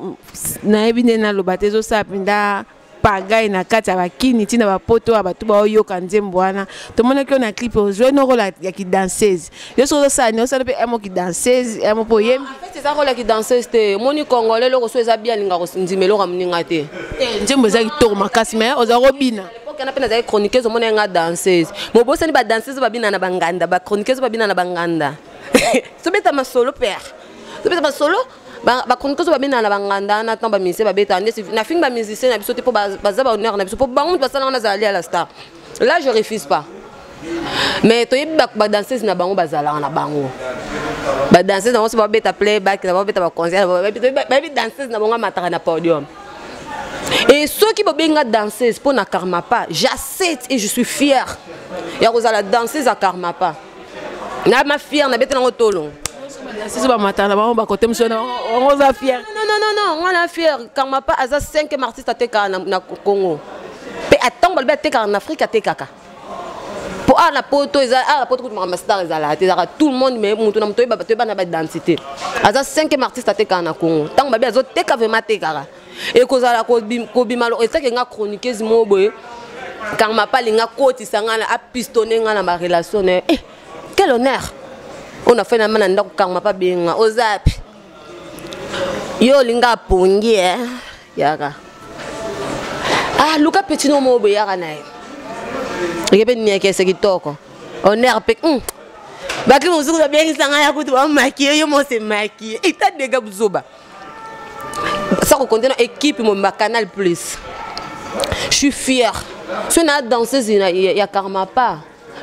nayebi nde naloba te, ezosala mpenza pagaille na kati ya bakini ntina bapoto ya bato baoyoka nzembo wana. Tomonaki oyo na clip ozwi no rôle ya kidanseuse. Yo soki ozosala nini, osala mpe emo kidanseuse, emo mpo oyembi? En fait, eza rôle ya kidanseuse te. Omoni congolais eloko so eza bien alinga kondima eloko ya moninga te. Eh, nzembo eza kitoko makasi, mais oza kobina. L'époque, wana mpe nazalaki chroniqueuse, omoni nga danseuse. Mobosani ba danseuse babina na banganda, ba chroniqueuse babina na banganda. Tobeta masolo père. Tobeta masolo. Ba, ba chroniqueuse babina na banganda na tant ba musicien babeta nde na fingi ba musicien na biso te po baza ba honneur na biso po bango mutu basala nga nazali à la star. Là je refuse pas. Mais toyebi ba danseuse na bango bazalaka na bango. Ba danseuse na bango so babeta playback, na babeta ba concert, bayebi danseuse na bango amataka na podium. Et ceux qui bobenga danseuse pour na karma pas, j'accepte et je suis fière. Ya kozala danseuse à karma pas. Na ma fière na beta nango tolo. Danseuse ba matana bango ba côté monsieur na on za fière. Non non non non, on a fière karma pas aza 5e artiste ateka na Congo. Pe attend ba teka en Afrique atekaka. Po a na poto eza a na poto kutu makambo star ezala te, ezalaka tout le monde, mais mutu na mutu oyeba bato oyeba na ba identité. Aza 5e artiste atekaka na Congo. Tango babi azoteka vraiment atekaka. Ekozala kobima lo, etake nga chroniqueuse moko boye. Karma pa linga kotisa nga na, a pistonner nga na ba relation na ye. Eh, quel honneur. On a fait na mana ndako karma pa benga ozapi. Yo linga pongi eh yaka. Ah, luka petit no moko boye yaka na ye. Ekebe nieke se kitoko. Honneur pe. Baki mosuku ba bengisa nga ya kutu ba maquiller yo mo se maquiller. Eta dega buzoba. Ça raconte na équipe mon Canal Plus. Je suis fière. Si on a danseuse il y a karma pas.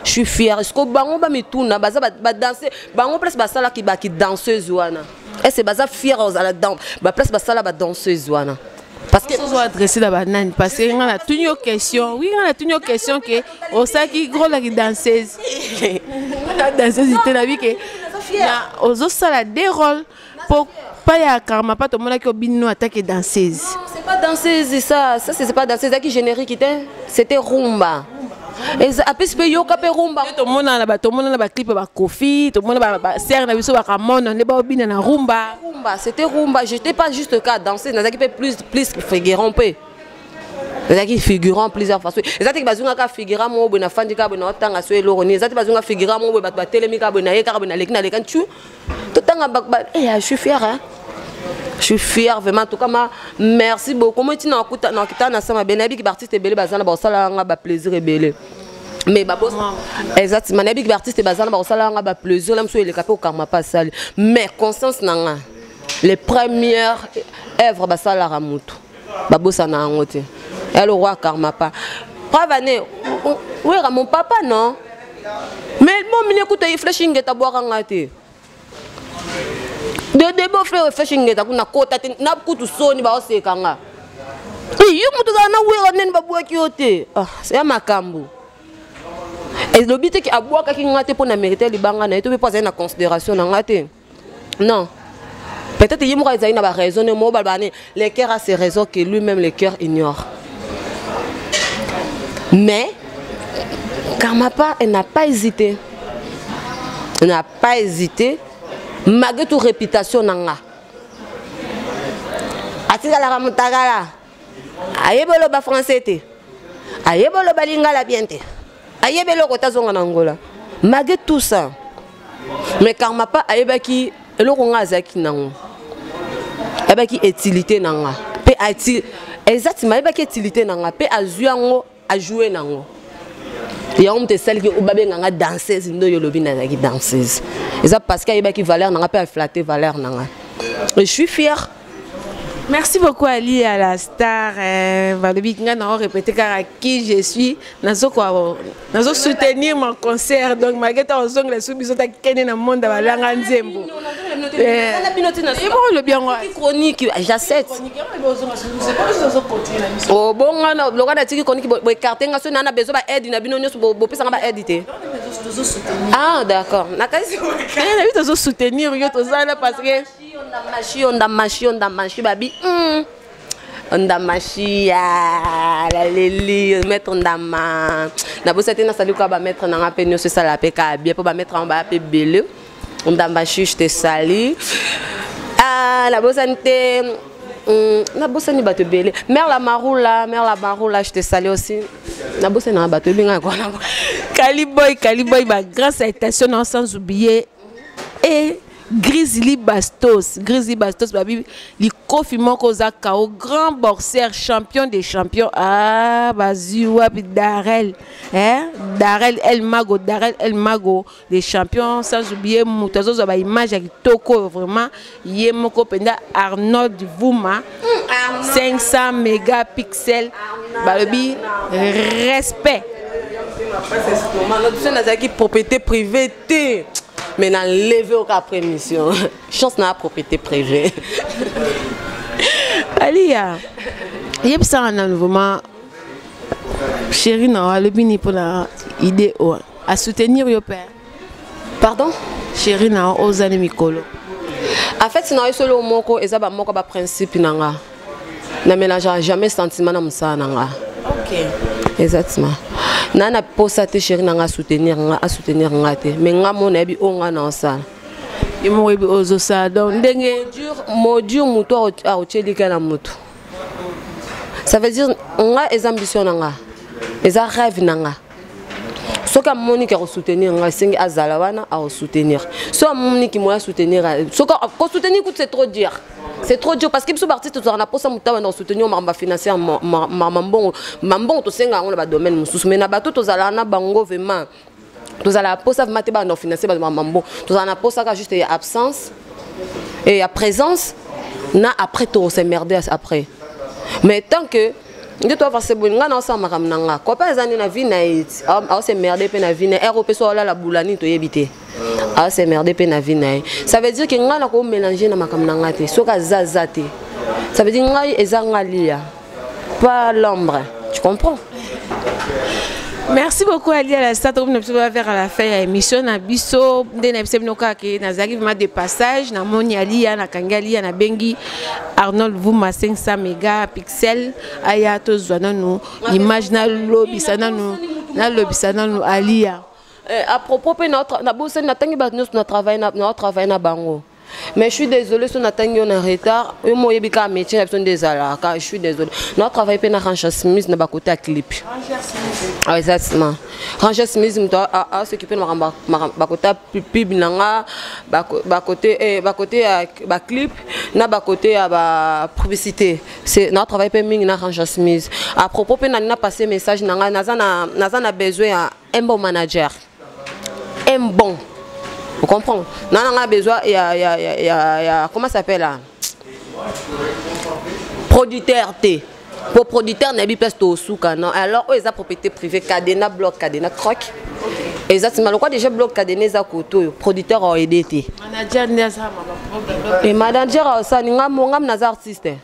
Je suis fière. Est-ce que bango ba mituna baza ba danser bango place basala ki ba ki danseuse wana? Est-ce que baza fière ozala dans ba place basala ba danseuse wana? Parce que ozo adresser na banani? Parce que nga natuni yo question, oui, nga natuni yo question ke osalaki gros laki danseuse, nga na danseuse te. Nabi ke ozosala des rôles po pa ya Karma pa tomonaki obino atake danseuse. Non, c'est pas danseuse, ça. Ça, c'est pas danseuse. C'est générique, c'était rumba. Apesi mpe yoka mpe rumba. Tomonana, tomonana baclip ya bakofi, tomona basere na biso bakamona nde baobina na rumba. Rumba, c'était rumba. J'étais pas juste ka danser, nazalaki mpe plus figurant, mpe ezalaki figurant plusieurs façons. Eza teke bazwingaka figurant moko boye, nafandi kaka boye, naotanga so eloko nini. Eza te bazwinga figurant moko boye, bato batelemi kaka boye, naye kaka boye, naleki naleka ntu totanga. Je suis fier, hein? Je suis fier vraiment. En tout cas, ma merci beaucoup. Moi tina nakita na sama bene, nayebiki baartiste ebele baza na bakosala nga baplaisir ebele, mais babos exactement. Nayebiki baartiste baza na bakosala nga baplaisir na mosu eleka mpe okanga pa asali, mais conscience na nga, les premières œuvres basalaka motu babosana yango te. Ya le roi Karmapa, preuve ane wera mon papa, non, mais momini ekuta ye flèche ingeta bwaka nga te de bo frère flèche ingeta kuna kota te na kutu soni baoseka nga. Yo moto ozala na wera ndeni babwaki yo te. Ah, ya makambo elobi te ke abwakaki nga te mpo na mérite libanga na ye to mpe mpo azali na considération na nga te. Non, peut-être ye moko azali na baraison ne moko balobaka ne le cœur a ses raisons que lui-même le cœur ignore. Mais Karmapa, elle n'a pas hésité, elle n'a pas hésité malgré toute réputation na nga. Atikalaka motakala, ayebi oloba français te, ayebi oloba lingala bien te, ayebi eloko te, azonga na Ngola. Malgré tout ça, mais Karmapa ayebaki eloko nga azalaki nango, ayebaki utilité na nga mpe exactement, ayebaki utilité na nga mpe azwi yango, ajoue nango. Yango moto esaliki babenganga danseuse. Nde oyo olobi nazalaki danseuse, eza parce que ayebaki valeur na nga mpe aflatte valeur na nga et je suis fière. Merci beaucoup Ali à la star. Balobi nga na répéter car qui je suis, nazo quoi, nazo soutenir mon concert. Donc malgré ta ozongela sous biso ta kene na monde balanga nzembo. Et bon le bien chronique, j'accepte. Oh bon, nga loka na tiki chronique bo écarter nga so na na besoin ba aide na bino nyonso, bo pesa nga ba aide te. Ah d'accord. Nakasi na biso tozo soutenir yo, tozala parce que Ndamashi, ndamashi, ndamashi babi. Ndamashi ya laleli maître ndama nabosa te. Nasali kaka bamaître nanga mpe nyonso esala mpe kaka bien mpo bamaître yango baya mpe ebele. Ndambashi, je te salue. Ah, nabosani te, nabosani bato ebele. Mère la Maroula, mère la Maroula, je te salue aussi. Nabosani nanga bato ebengaka kwana. Kaliboy, Kaliboy, ba grâce salutation non sans oublier et Grizzly Bastos, Grizzly Bastos, babi likofi moko oza kao grand boxer, champion des champions. Ah, bazwi wapi Darel, hein? Darel El Mago, Darel El Mago des champions, sans oublier moto azozwa baimage ya kitoko oyo vraiment ye moko mpenza Arnold Vuma 500 mégapixel, balobi respect. Biso nazalaki propriété privée te, mais na levé oka après mission chance na propriété privée. Alia, yebisaka nanu vraiment, chéri na alobi nini mpona idée oyo asoutenir yo mpe? Pardon? Chéri na ozali mikolo. En fait, na yo solo moko eza bamoko baprincipe na nga, na mélangeaka jamais sentiment na mosala na nga. Exactement, na posa te chéri na nga asoutenir nga, asoutenir nga te, mais nga mo nayebi oyo nga na osala. Ye moko oyebi ozosala, donc ndenge modure moto akotielika na moto, ça veut dire nga eza ambition na nga, eza rêve na nga. Soki amoniki akosoutenir nga, esengi azala wana akosoutenir. So amoniki moya soutenir, soki kosoutenir kutu, c'est trop dur, c'est trop dur, parce que biso baartiste tozalaka na posa moto abanda kosoutenir makambo financière, mambongo. Mambongo tosenga yango na badomaine mosusu, mais na bato tozalaka na bango vraiment, tozalaka posa vraiment te banda kofinancer bato mambongo. Tozala na posa kaka juste ya absence et ya présence na après tokosemerde après. Mais tant que Nde toavance boye, ngai naosala makambo na nga. Copain eza nde na vie na ye, aosemerde mpe na vie na ye. Ere ope so olala bula nini, toyebi te, aosemerde mpe na vie na ye. Ça veut dire que ngai nakomélange na makambo na nga te. Soki aza, aza te. Ça veut dire ngai eza nga Lia, pas l'ombre, tu comprends? Merci beaucoup, Ali à la start. Comme nous va vers la fin ya émission na biso, nde na biso bino kaka ke nazalaki vraiment de passage, namoni Alia, nakangi Alia, nabengi Arnold Vuma 500 mégapixel, aya tozwa nanu image, nalobisa nanu Alia. Eh, à propos mpe nabosani, natangi bato nyonso na travail, na travail na bango, mais je suis désolé so natangi yo na retard. Yo mo oyebi kaka métier na biso nde ezalaka. Je suis désolé. Na travaille mpe na Ranger Smith na bakote ya clip. Ah, exactement, Ranger Smith, moto as'occupe na makambo bakote ya pub na nga, bakote ya baclip na bakote ya bapublicité. Na travaille mpe mingi na Ranger Smith. À propos mpe nani na passe message na ngai, naza na besoin ya un bon manager, un bon, vous comprenez? Non, on a besoin, il y a, comment ça s'appelle là? Producteur T. Pour producteur, n'a pas place non. Alors, eux, ils ont propriété privée, Cadena bloc, Cadena croc. Exactement. Le quoi déjà bloc Cadena, ça koto, producteur a aidé T. Manager nde aza. Et manager osani nga mo ngam naza artiste.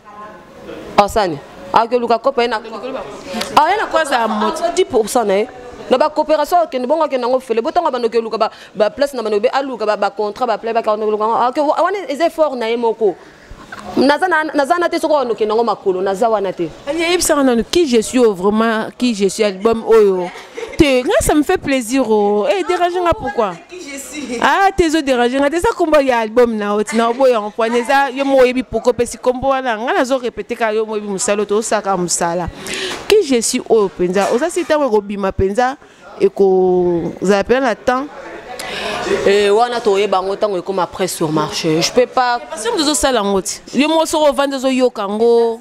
Osani. Akeluka kopa ye na aye na 10% na ye na bacoopération, akende bongo, akende yango fele botango bandoki, eluka baplace na bandoki, aluka bacontrat, baplay, wana eza effort na ye moko. Naza na te soki okende yango makolo, naza wana te. Yebisaka nanu qui je suis vraiment, qui je suis, album oyo te. Nga ça me fait plaisir o e dérange nga pourquoi? Ah te, ezodérange nga te. Eza kombo ya album na yo tina oboya mpwana eza yo moko oyebi pourquoi opesi kombo wana. Nga nazo répéter kaka, yo moyebi mosala oyo tozosaka mosala. Qui je suis oyo mpenza oza si ntango ekobima mpenza, ekozala mpenza na temps. Wana toyeba yango ntango ekoma après sur marché. Je peux pas. Parce que moto ozosala yango ti yo moko soki ovandi ozoyoka yango.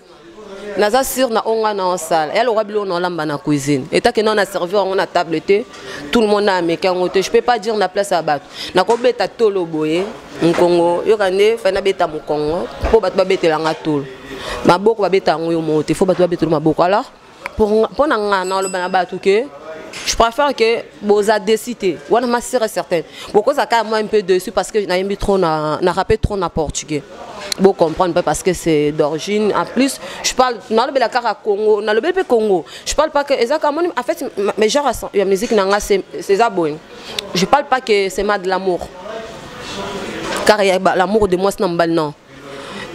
Naza sûr na oyo nga na osala ya lokwa biloko na olamba na cuisine etake nao na servir yango na table te, tout le monde ameki yango te. Je peux pas dire na place ya bato. Nakobeta tolo boye mokongo, yoka nde fai nabeta mokongo mpo bato babetelanga tolo. Maboko babeta yango yo moko te, fo bato babetelo maboko. Alors mpo na nga naloba na bato ke je préfère que boza déçu te. Wana ma sûr et certain bokoza kaka moi un peu dessus parce que nayembi trop na rappé trop na portugais. Bo comprendre pas parce que c'est d'origine. En plus je parle, nalobela kaka Congo, nalobeli mpe Congo. Je parle pas que eza kaka moni. En fait, mes genre ya musique na nga, c'est eza boye. Je parle pas que c'est ma de l'amour, car ya l'amour de mwasi na mobali, non.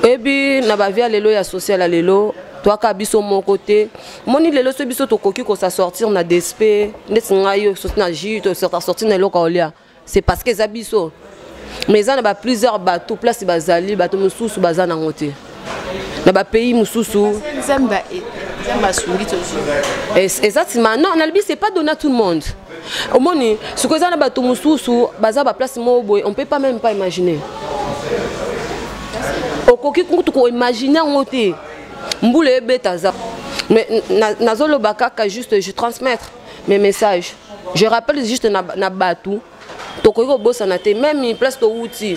Oyebi na bavie ya lelo, ya social ya lelo, twaka biso moko te. Moni lelo so biso tokoki kosa sortir na dsp ndeti ngai yo sorti na jus, sorti na eloko ya olia, c'est parce que eza biso. Mais eza na baplusieurs bato place bazali, bato mosusu baza nango te na bapays mosusu. Nzambe asungi. Eza nsima non, nalobi c'est pas donné à tout le monde. Omoni sikoyo eza na bato mosusu baza baplace moko boye, on peut pas même pas imaginer. Okoki kutu koimagine yango te. Mbula ebeta aza, mais nazoloba kaka juste, je transmettre mes messages, je rappelle juste na bato tokoki kobosana te même place towuti.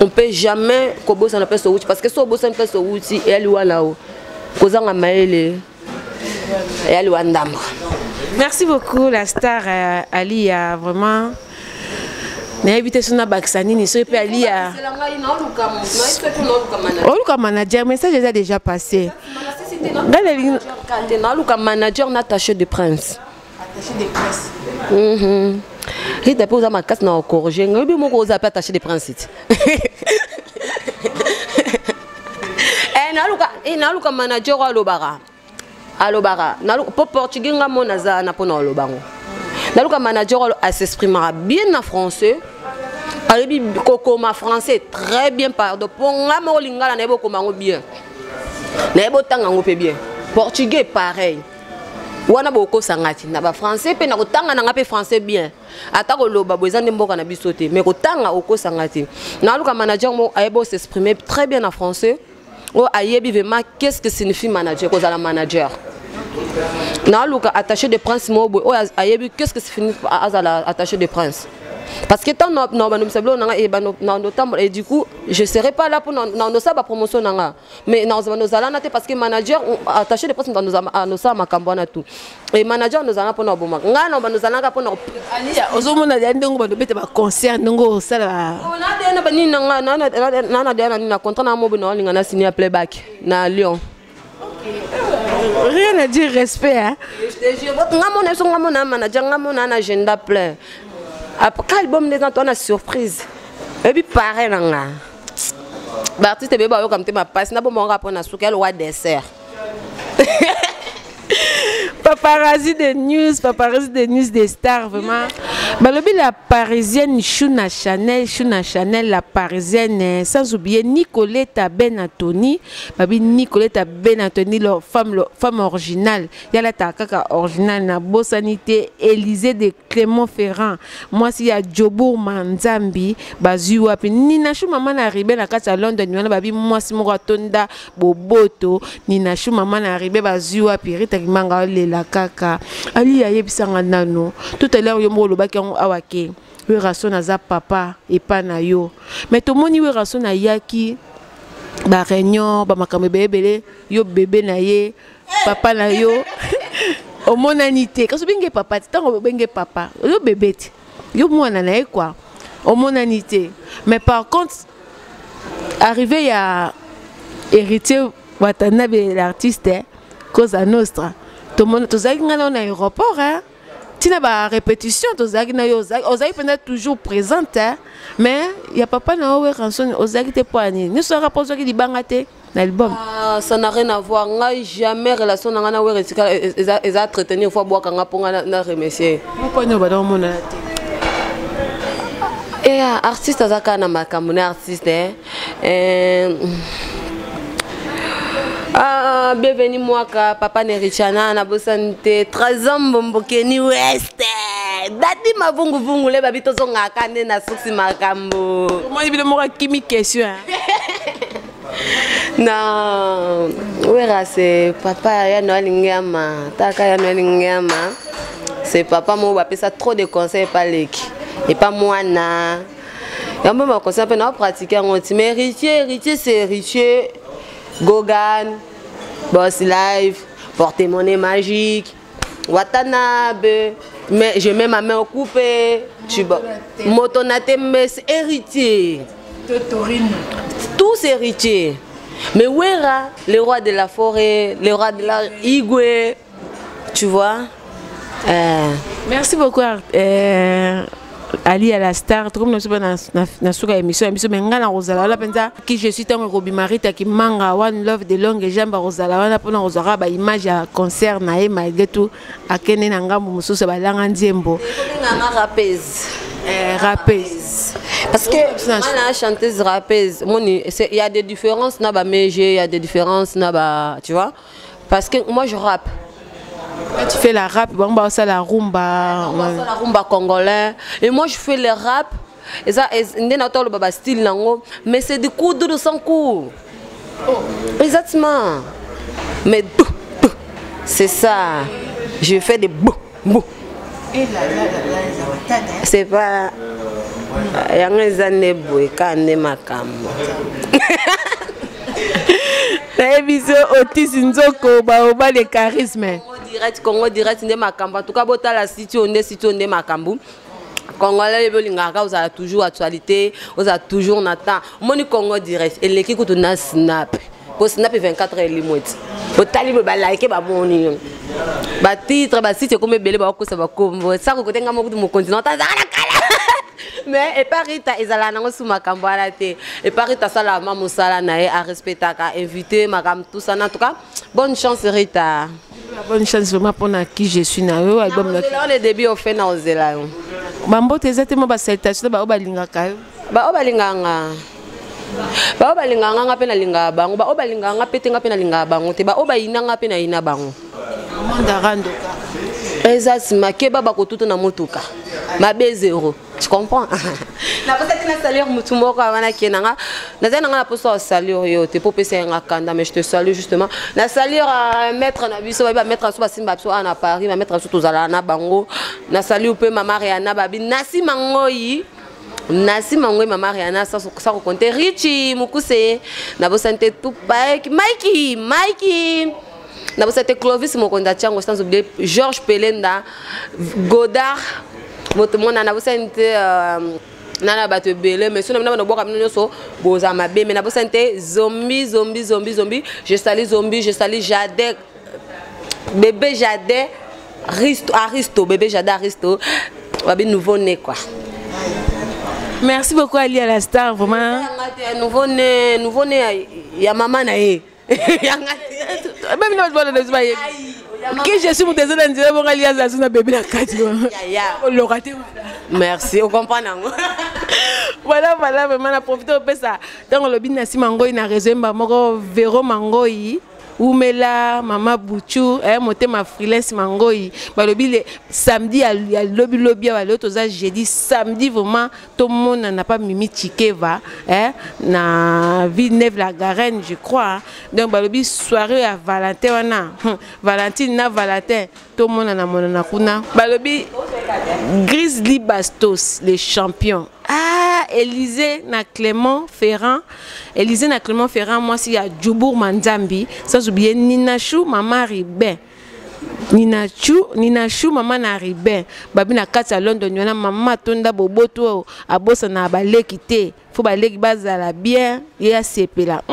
On peut jamais kobosana place towuti, parce que so obosani place towuti, eyali wana o kozanga mayele, eyali wa ndamba. Merci beaucoup, la star Alia. Vraiment nayebi te so nabakisa nini. Soki mpe Alia oluka manager, message eza déjà passé. Naluka manager na attaché de presse. Attaché de presse. Rita mpe oza makasi na ocorrige ngai. Oyebi moko oza mpe attaché de presse ti. Naluka manager oyo alobaka mpo portugais. Nga mo naza wana mpo na oloba ngo. Naluka manager oyo as'exprimera bien na français, ayebi kokoma français très bien. Pardon, mpo nga moko lingala nayebi okoma yango bien, nayebi otanga yango mpe bien. Portugais pareil. Wana bokosanga ti na bafrançais mpe na kotanga na nga mpe français bien. Ata koloba boye eza nde mboka na biso te, mais kotanga okosanga te. Naluka manager moko ayebi s'exprimer très bien na français, oyo ayebi vraiment qu'est-ce que signifie manager, kozala manager. Naluka attaché de presse moko boye oyo ayebi qu'est-ce que signifie azala attaché de presse. Parce que tant na bando biloko na nga e bando na ndotambola et du coup je serai pas là pour na ndosala ba promotion na nga. Mais na nozala na te parce que manager attaché de poste nosala makambo wana tout. Et manager nozala mpona obomaka ngai na nozalaka mpona ozomona ya ndenge bandobeta baconcert ndenge osala na banini na ngai na na nini na contrat na mobi na olinga na signé ya playback na Lyon. Rien à dire, respect, hein. Nga mona biso, nga mona manager, nga mona na agenda plein. Après album nde eza to na surprise ebi pare na nga baartiste ebeye bayoka motema mpasi na bomoko mpo na suki alowa dessert. Paparazzi de news, paparazzi de news des stars, vraiment. Balobi la parisienne Shuna Chanel, Shuna Chanel, la parisienne, sans oublier Nicoletta Benatoni, babi Nicoletta Benatoni, la femme originale. Yala ta kaka original na bosanité Élysée de Clermont-Ferrand. Moi si ya Jobour Manzambi, bazui wapi Nina Chou mama na ribe na kati ya London, wana babi mwasi moko atonda boboto, Nina Chou mama na ribe bazui wapi Rita Kimanga olela kaka. Ali ayebisanga nano. Tout à l'heure yo moko olobaki yango awa ke Werrason aza papa epa na yo. Mais tomoni Werrason ayaki ba réunion ba makambo ebele ebele, yo bébé na ye, papa na yo omonani te. Kasi obenge papa te, ntango obenge papa yo bébé te, yo mwana na ye quoi, omonani te. Mais par contre arrivé ya Héritier Watanabe l'artiste Cosa Nostra, tomona tozalaki ngai na aéroport, hein? Ntina ba répétition tozalaki na yo, ozalaki mpenza toujours présente, hein? Mais ya papa na yo Werrason ozalaki te mpo ya nini? Nyonso kaka mpo ozwaki libanga te na album. Ah, ça n'a rien à voir. Ngai jamais relation na ngai na Wera esika eza entretenir fo abwaka nga mpo ngai na remercier. Mpo nini obanda omonana te? Eh, artiste aza kaka na makambo na artiste, eh. Eh, ah, bienvenue mwaka papa Nerichana nabosani te 13 ans mbombokeni west dadi mavunguvungu le babi tozongaka nde na suksi makambo. Omoni bino moko akimi question, hein? Na Wera c'est papa ya Noël Ngiama, taka ya Noël Ngiama c'est papa moko bapesa trop de conseils epa leki epa mwana yango mpe baconseil mpe na pratique yango ti. Mais Héritier, Héritier c'est Héritier, Gogan Boss Live, porte-monnaie magique Watanabe, mais je mets ma main au coupé tu moto na tembe c'est Héritier, tous héritiers. Mais Wera, le roi de la forêt, le roi de la Igwe, tu vois. Merci beaucoup, Ali à la star. Tokomi na biso mpe na suka ya émission ya biso, mais ngai na kozala wana mpenza qui je suis ntango ekobima. Rita Kimanga one love de longue jambe akozala wana mpona kozwaka baimage ya concert na ye. Malgré tout akende na ngambo mosusu balanga nzembo. Nganga rapese. Rapese. Parce que nga na chanteuse rapese moni, il y a des différences na ba mége, il y a des différences na ba, tu vois, parce que moi je rappe. Quand tu fais la rap, bon, bah, ça la rumba. Ça la rumba congolais. Et moi je fais le rap. Et ça, nde na tolo ba style nango, mais c'est des coups de sans coup. Oh. Exactement. Mais c'est ça. Je fais des bou bou. Et là, là, là, là, c'est pas yango eza nde boye kaka nde makambo. Nayebi so Otis Nzoko baoba le charisme. Direct Congo direct nde makambo. En tout cas botala site oyo nde site oyo nde makambo. Congolais oyebi olingaka ozala toujours actualité, ozala toujours na temps. Omoni Congo direct eleki kutu na Snap, po Snap 24 heures elimwe ti otali boye balike bamoni batitre basite ekomi ebele bakokosa bakombo sako kote nga moko kutu mokonzi na otazala na kala. Mais epa Rita ezalaka nango su makambo wana te. Epa Rita asalaka ma mosala na ye, arespectaka invité makambo tout ça. En tout cas bonne chance, Rita. Bonne chance vraiment mpona qui je suis na yo album. Na le début ofe na ozela yo. Bambote eza te, mo basalutation na baoyo balingaka yo. Baoyo balingaka nga, baoyo balingaka nga mpe nalingaka bango, baoyo balingaka nga mpe te nga mpe nalingaka bango te, baoyo bayina nga mpe nayina bango. Monde arando. Eza nsima keba bakotuta na motuka mabe zero, tu comprends? Napesaki na salir motu moko awa nakende nanga, nazali nanga na posa ya salir yo te mpo opesa yanga kanda, mais je te salue justement. Na salir maître na biso, babi bamaître na biso basimba biso awa na Paris, bamaître na biso tozalaka na bango. Na salir mpe mama Riana, babi nasi mangoi, nasi mangoi, mama Riana, sans kocompter Richi Mokuse. Nabosani te Tupaek, Mikey, Mikey, nabosani te Clovis mokonzi ya Tiango, sans oublier Georges Pelenda, Godard moto mona. Nabosani te nana bato ebele, mais soki na bino bobwaka bino nyonso bozala mabe. Mais nabosani te Zombi, Zombi, Zombi, Zombi, je sali Zombi, je sali Jadek, bébé Jadek Aristo, Aristo, bébé Jadek Aristo, babi nouveau né quoi. Merci beaucoup Ali à la star, vraiment. Nouveau né, nouveau né ya mama na ye. Yanga te. Même na bato bana bayebi ke je suis moto eza na nzela bongo Ali aza na bébé na kati oloka te. Merci, ocomprendre yango. Voilà, vraiment na profite opesa ntango olobi na nsima ngoi na réseau mba moko Vero Mangoi umela mama Buchu, motema freelance Mangoi. Balobi le samedi ya lobi lobi awa, lelo toza jeudi, samedi vraiment tomonana pa Mimi Chikeva, na Villeneuve la Garenne, je crois. Donc balobi soirée ya Valentin wana, Valentine na Valentin, tomonana monana kuna. Balobi Grizzly Bastos les champions. Ah, Élysée na Clément Ferrand, Élysée na Clément Ferrand, mwasi ya Djubour Manzambi, sans oublier Nina Chou, mama Ribin, Nina Chou, Nina Chou, mama na Ribin. Babi na kati ya London wana, mama atonda boboto oyo abosana baleki te, fo baleki bazala bien, ye asepela.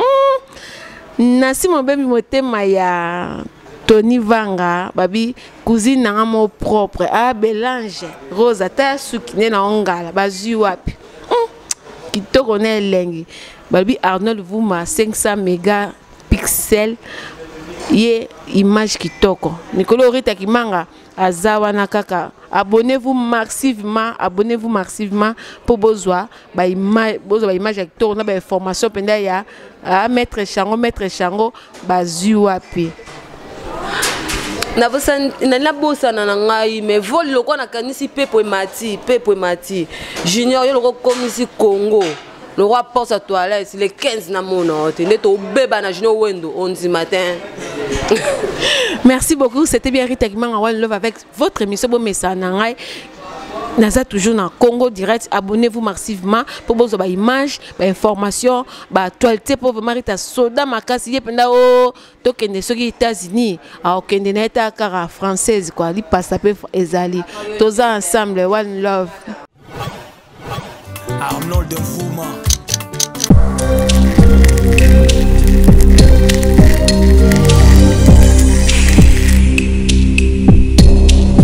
Nasi mobembi motema ya Tony Vanga, babi cousine nanga mo propre a Belange Rose, ata suki nde na ongala bazwi wapi. Kitoko na elengi. Balobi Arnold Vuma 500 méga pixel ye image kitoko. Mikolo Rita Kimanga aza wana kaka. Abonnez-vous massivement, abonnez-vous massivement mpo bozwa baimage, bozwa baimage ya kitoko na bainformation mpenza ya maître Chango, maître Chango bazwi wapi. Nabosana na ngai, mais vol lokwa nakanisi pepo emati, pepo emati junior yo loko komisi Congo le roi porte sa toilette le 15 na mona te nde tobeba na junior Wendo on matin. Merci beaucoup, c'était bien Rita Kimanga One Love avec votre émission Bomesa na ngai. Naza toujours dans Congo Direct. Abonnez-vous massivement pour bozwa ba image, ba information, ba actualité pour vraiment Rita soda makasi ye penda o tokende soki États-Unis, akokende na ye ta kaka française quoi, lipasa mpe ezali. Toza ensemble, one love. Arnold Mfuma.